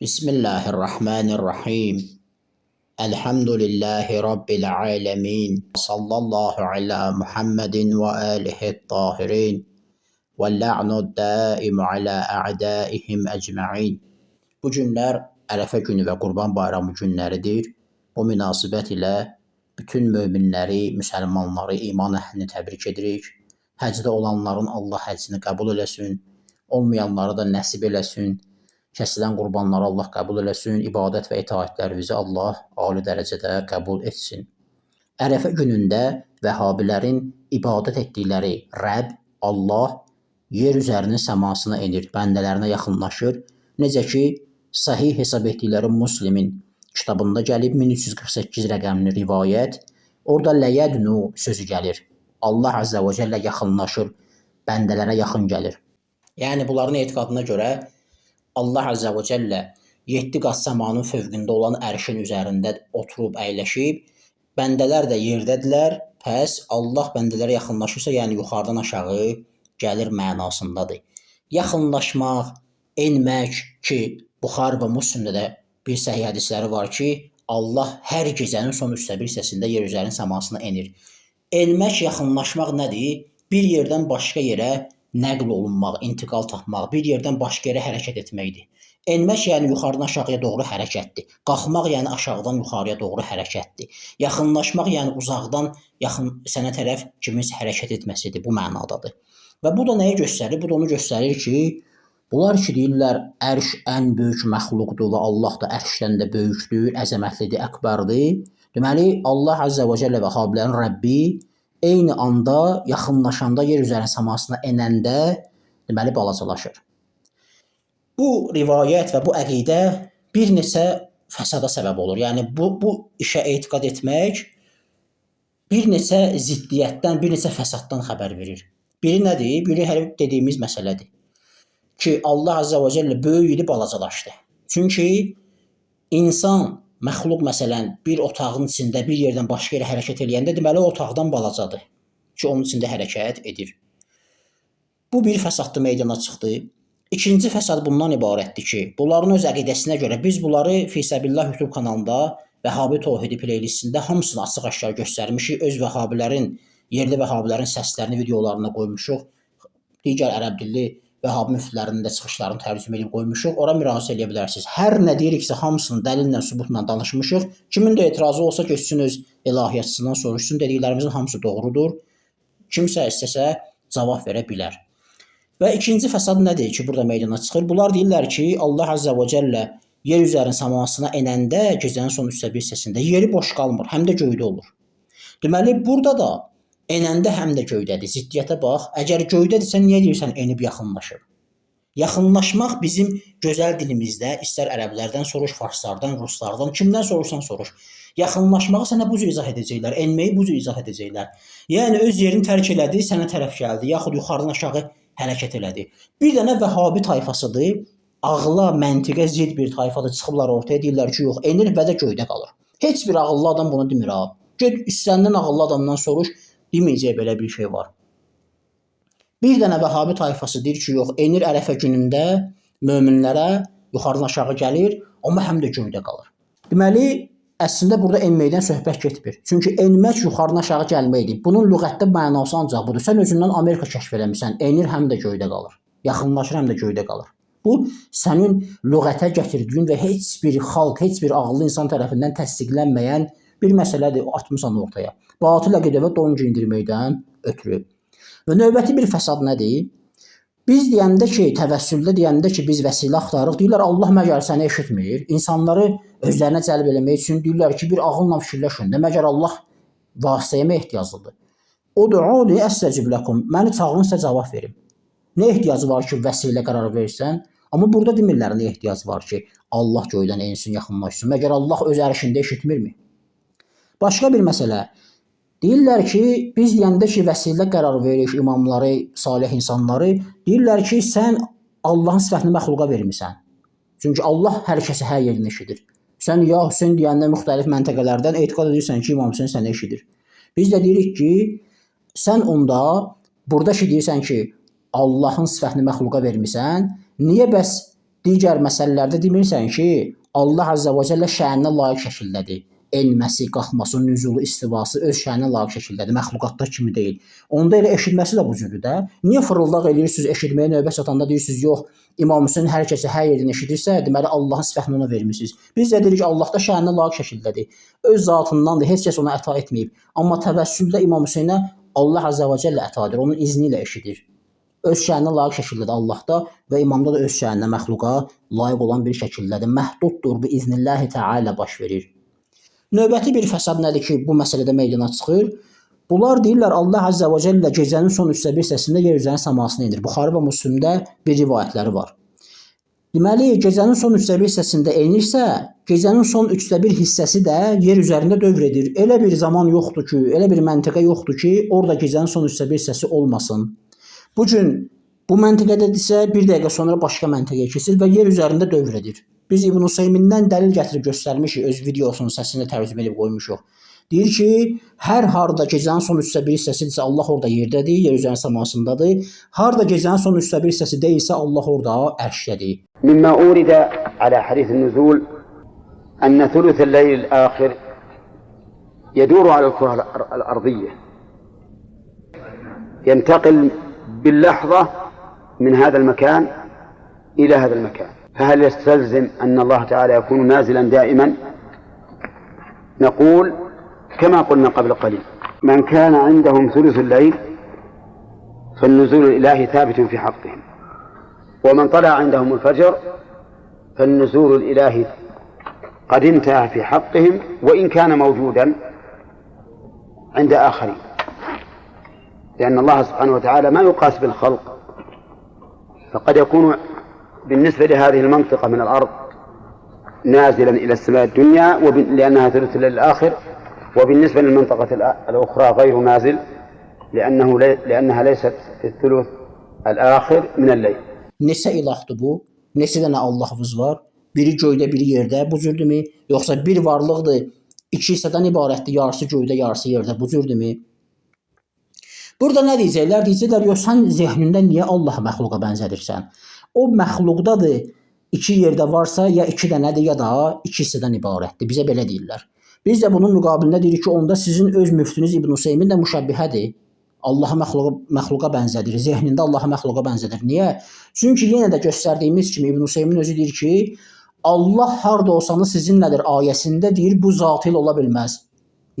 Bismillahirrahmanirrahim. Elhamdülillahi Rabbil alemin. Sallallahu ala Muhammedin və alihi tahirin. Və la'nu daimu ala a'daihim ecma'in. Bu günlər Ərəfə günü və Qurban Bayramı günləridir. Bu münasibət ilə bütün möminləri, müsəlmanları, iman əhlini təbrik edirik. Həcdə olanların Allah həccini qəbul eləsin, olmayanları da nəsib eləsin. Kəsilən qurbanları Allah qəbul eləsin, ibadət və itaətlərimizi Allah ali dərəcədə qəbul etsin. Ərəfə günündə Vəhabilərin ibadət etdikləri Rəbb, Allah yer üzərinin səmasına enir, bəndələrinə yaxınlaşır. Necə ki, sahih hesab etdikləri Müslimin kitabında gəlib 1348 rəqəmli rivayət. Orada ləyədnu sözü gəlir. Allah Azza və Cəllə yaxınlaşır, bəndələrə yaxın gəlir. Yəni bunların etiqadına görə Allah Azza və Cəllə 7 qat səmanın fövqündə olan ərşin üzərində oturub əyləşib, bəndələr də yerdədirlər. Pəs Allah bəndələrə yaxınlaşırsa, yəni yuxarıdan aşağı gəlir mənasındadır. Yaxınlaşmaq, enmək ki, Buxarı və Müslimdə də bir səhih hədisləri var ki, Allah hər gecənin son üçdə bir hissəsində yer üzərinin səmasına enir. Enmək, yaxınlaşmaq nədir? Bir yerdən başqa yerə nəql olunmaq, intiqal tapmaq, bir yerdən başqa yerə hərəkət etməkdir. Enmək yəni yuxarıdan aşağıya doğru hərəkətdir. Qalxmaq yəni aşağıdan yuxarıya doğru hərəkətdir. Yaxınlaşmaq yəni uzaqdan yaxın sənə tərəf kiminsə hərəkət etməsidir, bu mənadadır. Və bu da nəyi göstərir? Bu da onu göstərir ki, bunlar ki deyirlər ərş ən böyük məxluqdur və Allah da ərşdən də böyükdür, əzəmətlidir, əkbərdir. Deməli Allah Azza və Cəllə Vəhabilərin Rəbbi eyni anda yaxınlaşanda yer üzərinin səmasına enəndə deməli balacalaşır. Bu rivayət və bu əqidə bir neçə fəsada səbəb olur. Yəni bu işə etiqad etmək bir neçə ziddiyyətdən, bir neçə fəsaddan xəbər verir. Biri nədir? Biri hələ dediyimiz məsələdir. Ki Allah Azza və Cəllə böyük idi, balacalaşdı. Çünki insan, məxluq məsələn bir otağın içində bir yerdən başqa yerə hərəkət eləyəndə deməli o otaqdan balacadır ki, onun içində hərəkət edir. Bu bir fəsadlı meydana çıxdı. İkinci fəsad bundan ibarətdir ki, bunların öz əqidəsinə görə biz bunları Fisəbillah YouTube kanalında Vəhabi Tohidi playlistində hamısını açıq-aşkar göstərmişik. Öz Vəhabilərin, yerli Vəhabilərin səslərini videolarına qoymuşuq. Digər ərəb dilli Vəhabi müftilərinin də çıxışlarını tərcümə edib qoymuşuq. Ora müraciət eləyə bilərsiniz. Hər nə deyiriksə hamısını dəlillə, sübutla danışmışıq. Kimin də etirazı olsa getsin öz ilahiyyatçısından soruşsun. Dediklərimizin hamısı doğrudur. Kimsə istəsə cavab verə bilər. Və ikinci fəsad nədir ki, burada meydana çıxır? Bunlar deyirlər ki, Allah Azza və Cəllə yer üzərinin səmasına enəndə gecənin son üçdə bir hissəsində yeri boş qalmır, həm də göydə olur. Deməli, burada da enəndə həm də göydədir. Ziddiyyətə bax. Əgər göydədirsə, niyə deyirsən enib yaxınlaşır? Yaxınlaşmaq bizim gözəl dilimizdə, istər ərəblərdən soruş, farslardan, ruslardan, kimdən soruşsan soruş. Yaxınlaşmağı sənə bu cür izah edəcəklər, enməyi bu cür izah edəcəklər. Yəni öz yerini tərk elədi, sənə tərəf gəldi, yaxud yuxarıdan aşağı hərəkət elədi. Bir dənə Vəhabi tayfasıdır. Ağla, məntiqə zidd bir tayfadır. Çıxıblar ortaya deyirlər ki, yox, enir və də göydə qalır. Heç bir ağıllı adam bunu demir ha. Get istənilən ağıllı adamdan soruş, deməyəcək belə bir şey var. Bir dənə Vəhabi tayfası deyir ki, yox, enir Ərəfə günündə möminlərə yuxarıdan aşağı gəlir, amma həm də göydə qalır. Deməli, əslində burada enməkdən söhbət getmir. Çünki enmək yuxarıdan aşağı gəlməkdir. Bunun lüğətdə mənası ancaq budur. Sən özündən Amerika kəşf eləmisən. Enir həm də göydə qalır. Yaxınlaşır həm də göydə qalır. Bu sənin lüğətə gətirdiyin və heç bir xalq, heç bir ağıllı insan tərəfindən təsdiqlənməyən bir məsələdir, atmısan ortaya. Batıl əqidə və don giyindirməkdən ötürü. Və növbəti bir fəsad nədir? Biz deyəndə ki, təvəssüldə deyəndə ki, biz vəsilə axtarırıq, deyirlər Allah məgər səni eşitmir? İnsanları özlərinə cəlb eləmək üçün deyirlər ki, bir ağılla fikirləşin də, məgər Allah vasitəyə mi ehtiyaclıdır? Ud'uni əstəcib ləkum. Məni çağırın, sizə cavab verim. Nə ehtiyacı var ki, vəsilə qərar versən? Amma burada demirlər nə ehtiyacı var ki, Allah göydən ensin, yaxınlaşsın. Məgər Allah öz ərşində eşitmirmi? Başqa bir məsələ. Deyirlər ki, biz deyəndə ki, vəsilə qərar veririk imamları, salih insanları, deyirlər ki, sən Allahın sifətini məxluqa vermisən. Çünki Allah hər kəsi hər yerində eşidir. Sən ya Hüseyn deyəndə müxtəlif məntəqələrdən etiqad edirsən ki, İmam Hüseyn səni eşidir. Biz də deyirik ki, sən onda burada ki deyirsən ki, Allahın sifətini məxluqa vermisən, niyə bəs Digər məsələlərdə demirsən ki, Allah Azza və Cəllə şəninə layiq şəkildədir. Enməsi, qalxması, nüzulu, istivası öz şəninə layiq şəkildədir. Məxluqatda kimi deyil. Onda elə eşitməsi də bu cürdür də. Niyə fırıldaq eləyirsiniz, eşitməyə növbə çatanda deyirsiniz, yox, İmam Hüseyn hər kəsi hər yerdən eşidirsə, deməli Allahın sifətini ona vermisiniz. Biz də deyirik Allah da şəninə layiq şəkildədir. Öz zatındandır, heç kəs ona əta etməyib. Amma təvəssüldə İmam Hüseynə Allah Azza və Cəllə əta edir, onun izni ilə eşidir. Öz şəninə layiq şəkildədir Allahda və imamda da öz şəninə məxluqa layiq olan bir şəkildədir. Məhduddur, bi iznilləhi Teala baş verir. Növbəti bir fəsad nədir ki, bu məsələdə meydana çıxır? Bunlar deyirlər Allah Azza və Cəllə gecənin son üçdə bir hissəsində yer üzərinin səmasına enir. Buxarı və Müslimdə bir rivayətləri var. Deməli, gecənin son üçdə bir hissəsində enirsə, gecənin son üçdə bir hissəsi də yer üzərində dövr edir. Elə bir zaman yoxdur ki, elə bir məntəqə yoxdur ki, orada gecənin son üçdə bir hissəsi olmasın. Bu gün bu məntəqədədirsə, bir dəqiqə sonra başqa məntəqəyə keçir və yer üzərində dövr edir. Biz İbn Hüseymindən dəlil gətirib göstərmişik, öz videosunun səsini tərcümə edib qoymuşuq. Deyir ki, hər harda gecənin son üçdə bir hissəsidirsə, Allah orada yerdədir, yer üzərinin səmasındadır. Harda gecənin son üçdə bir hissəsi deyilsə, Allah orada ərşdədir. مما أورد على حديث النزول أن ثلث الليل الآخر يدور على الكرة الأرضية، ينتقل باللحظة من هذا المكان إلى هذا المكان، فهل يستلزم أن الله تعالى يكون نازلا دائما؟ نقول كما قلنا قبل قليل، من كان عندهم ثلث الليل فالنزول الإلهي ثابت في حقهم، ومن طلع عندهم الفجر فالنزول الإلهي قد انتهى في حقهم وإن كان موجودا عند آخرين، لأن الله سبحانه وتعالى ما يقاس بالخلق، فقد يكون بالنسبة لهذه المنطقة من الأرض نازلا إلى السماء الدنيا لأنها ثلث للآخر، وبالنسبة للمنطقة الأخرى غير نازل لأنها ليست في الثلث الآخر من الليل. Neçə ilahdır bu? Neçə dənə Allahımız var? Biri göydə, biri yerdə. Bu cürdürmü? Yoxsa bir varlıqdır, iki hissədən ibarətdir, yarısı göydə, yarısı yerdə. Bu cürdürmü? Burada nə deyəcəklər? Deyəcəklər, yox, sən zehnində niyə Allahı məxluqa bənzədirsən? O məxluqdadır, iki yerdə varsa, ya iki dənədir, ya da iki hissədən ibarətdir. Bizə belə deyirlər. Biz də bunun müqabilində deyirik ki, onda sizin öz müftünüz İbn Hüseymin də müşəbbihədir. Allahı məxluqa bənzədir. Zehnində Allahı məxluqa bənzədir. Niyə? Çünki yenə də göstərdiyimiz kimi İbn Hüseymin özü deyir ki, Allah harda olsanız sizinlədir ayəsində deyir, bu zatı ilə ola bilməz.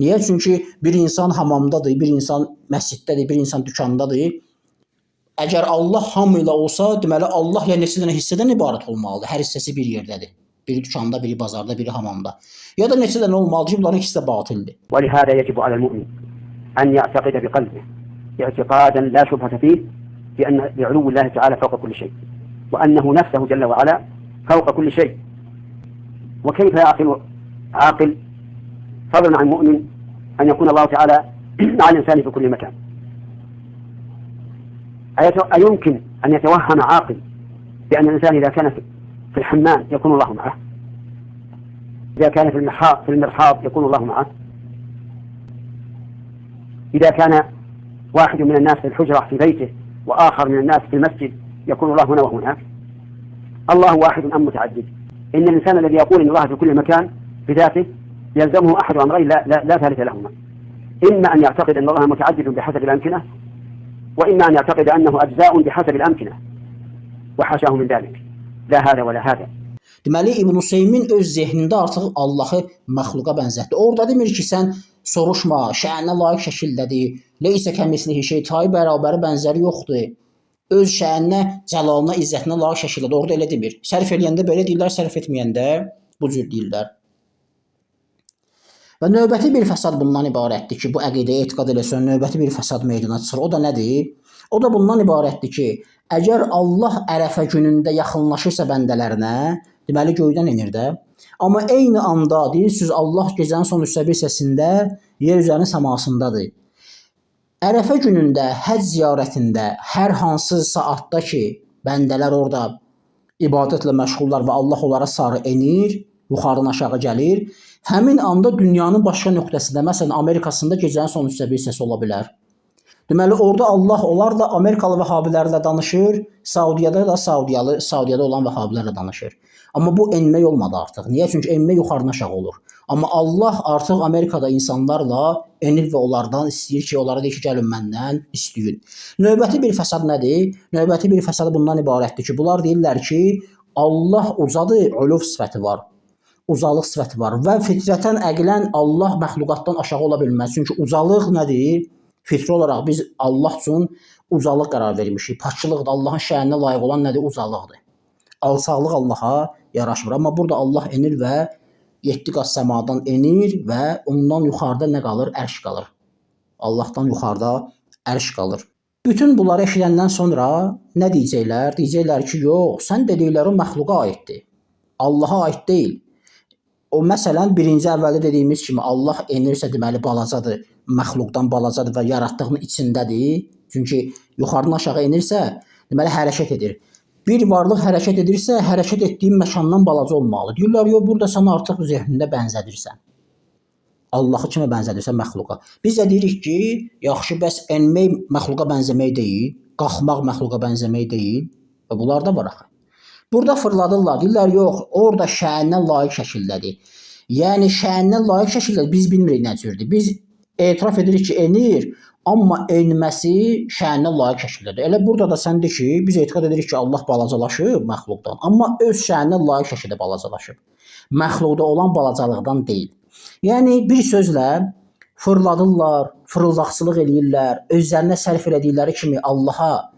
Niyə? Çünki bir insan hamamdadır, bir insan məsciddədir, bir insan dükandadır. Əgər Allah hamı ilə olsa, deməli Allah ya neçə dənə hissədən ibarət olmalıdır. Hər hissəsi bir yerdədir. Biri dükanda, biri bazarda, biri hamamda. Ya da neçə dənə olmalıdır ki, bunların ikisi də batildir. ولهذا يجب على المؤمن أن يعتقد بقلبه اعتقادا لا شبهة فيه بأن بعلو الله تعالى فوق كل شيء، وأنه نفسه جل وعلا فوق كل شيء. وكيف يعقل عاقل فضلا عن مؤمن أن يكون الله تعالى مع الإنسان في كل مكان؟ أيمكن أن يتوهم عاقل بأن الإنسان إذا كان في الحمام يكون الله معه، إذا كان في المرحاض يكون الله معه، إذا كان واحد من الناس في الحجرة في بيته وآخر من الناس في المسجد يكون الله هنا وهناك؟ الله واحد أم متعدد؟ إن الإنسان الذي يقول إن الله في كل مكان بذاته يلزمه أحد أمرين لا, لا, لا ثالث لهما: إما أن يعتقد أن الله متعدد بحسب الأمكنة، وإما أن يعتقد أنه أجزاء بحسب الأمكنة، وحاشاه من ذلك، لا هذا ولا هذا. Deməli İbn Hüseymin öz zehnində artıq Allahı məxluqa bənzətdi. Orada demir ki, sən soruşma, şəninə layiq şəkildədir. Leysə kəmislihi şey, tayı bərabəri bənzəri yoxdur. Öz şəninə, cəlalına, izzətinə layiq şəkildədir. Orada elə demir. Sərf eləyəndə belə deyirlər, sərf etməyəndə bu cür deyirlər. Və növbəti bir fəsad bundan ibarətdir ki, bu əqidəyə etiqad eləsən, növbəti bir fəsad meydana çıxır. O da nədir? O da bundan ibarətdir ki, əgər Allah Ərəfə günündə yaxınlaşırsa bəndələrinə, deməli göydən enir də. Amma eyni anda deyirsiniz Allah gecənin son üçdə bir hissəsində yer üzərinin səmasındadır. Ərəfə günündə həcc ziyarətində hər hansı saatda ki, bəndələr orada ibadətlə məşğullar və Allah onlara sarı enir, yuxarıdan aşağı gəlir. Həmin anda dünyanın başqa nöqtəsində, məsələn Amerikasında gecənin son üçdə bir hissəsi ola bilər. Deməli orada Allah onlarla, Amerikalı vəhabilərlə danışır, Saudiyyada da Saudiyyada olan vəhabilərlə danışır. Amma bu enmək olmadı artıq. Niyə? Çünki enmək yuxarıdan aşağı olur. Amma Allah artıq Amerikada insanlarla enir və onlardan istəyir ki, onlara deyir ki, gəlin məndən istəyin. Növbəti bir fəsad nədir? Növbəti bir fəsad bundan ibarətdir ki, bunlar deyirlər ki, Allah ucadır, uluv sifəti var. Ucalıq sifəti var və fitrətən, əqlən Allah məxluqatdan aşağı ola bilməz. Çünki ucalıq nədir? Fitri olaraq biz Allah üçün ucalıq qərar vermişik. Paklıq da Allahın şəninə layiq olan nədir? Ucalıqdır. Alçaqlıq Allaha yaraşmır. Amma burada Allah enir və 7 qat səmadan enir və ondan yuxarıda nə qalır? Ərş qalır. Allahdan yuxarıda ərş qalır. Bütün bunları eşidəndən sonra nə deyəcəklər? Deyəcəklər ki, yox, sən dediklərin məxluqa aiddir. Allaha aid deyil. O məsələn birinci əvvəldə dediyimiz kimi Allah enirsə deməli balacadır, məxluqdan balacadır və yaratdığının içindədir. Çünki yuxarıdan aşağı enirsə, deməli hərəkət edir. Bir varlıq hərəkət edirsə, hərəkət etdiyi məkandan balaca olmalıdır. Deyirlər, yox, burada sən artıq zehnində bənzədirsən. Allahı kimə bənzədirsən? Məxluqa. Biz də deyirik ki, yaxşı, bəs enmək məxluqa bənzəmək deyil, qalxmaq məxluqa bənzəmək deyil. Və bunlar da var axı. Burada fırladırlar, deyirlər, yox, orada şəninə layiq şəkildədir. Yəni şəninə layiq şəkildə biz bilmirik nə cürdür. Biz etiraf edirik ki, enir, amma enməsi şəninə layiq şəkildədir. Elə burada da sən de ki, biz etiqad edirik ki, Allah balacalaşıb məxluqdan, amma öz şəninə layiq şəkildə balacalaşıb. Məxluqda olan balacalıqdan deyil. Yəni bir sözlə fırladırlar, fırıldaqçılıq eləyirlər, özlərinə sərf elədikləri kimi Allaha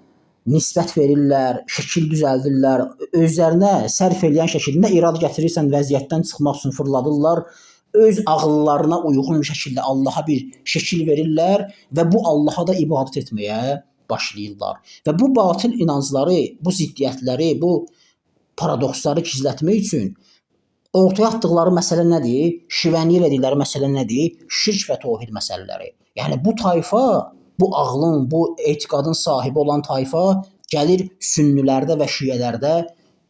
nisbət verirlər, şəkil düzəldirlər, özlərinə sərf eləyən şəkildə irad gətirirsən vəziyyətdən çıxmaq üçün fırladırlar, öz ağıllarına uyğun şəkildə Allaha bir şəkil verirlər və bu Allaha da ibadət etməyə başlayırlar. Və bu batil inancları, bu ziddiyyətləri, bu paradoksları gizlətmək üçün ortaya atdıqları məsələ nədir? Şivənlik elədikləri məsələ nədir? Şirk və təvhid məsələləri. Yəni bu tayfa, bu ağlın, bu etiqadın sahibi olan tayfa gəlir sünnülərdə və şiələrdə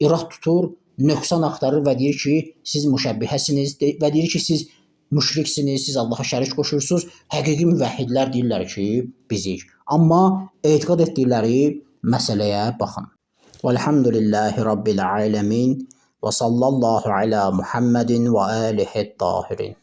irad tutur, nöqsan axtarır və deyir ki, siz müşəbbihəsiniz və deyir ki, siz müşriksiniz, siz Allaha şərik qoşursunuz. Həqiqi müvəhhidlər deyirlər ki, bizik. Amma etiqad etdikləri məsələyə baxın. Velhamdülillahi Rabbil aləmin və sallallahu alə Muhammedin və alihi tahirin.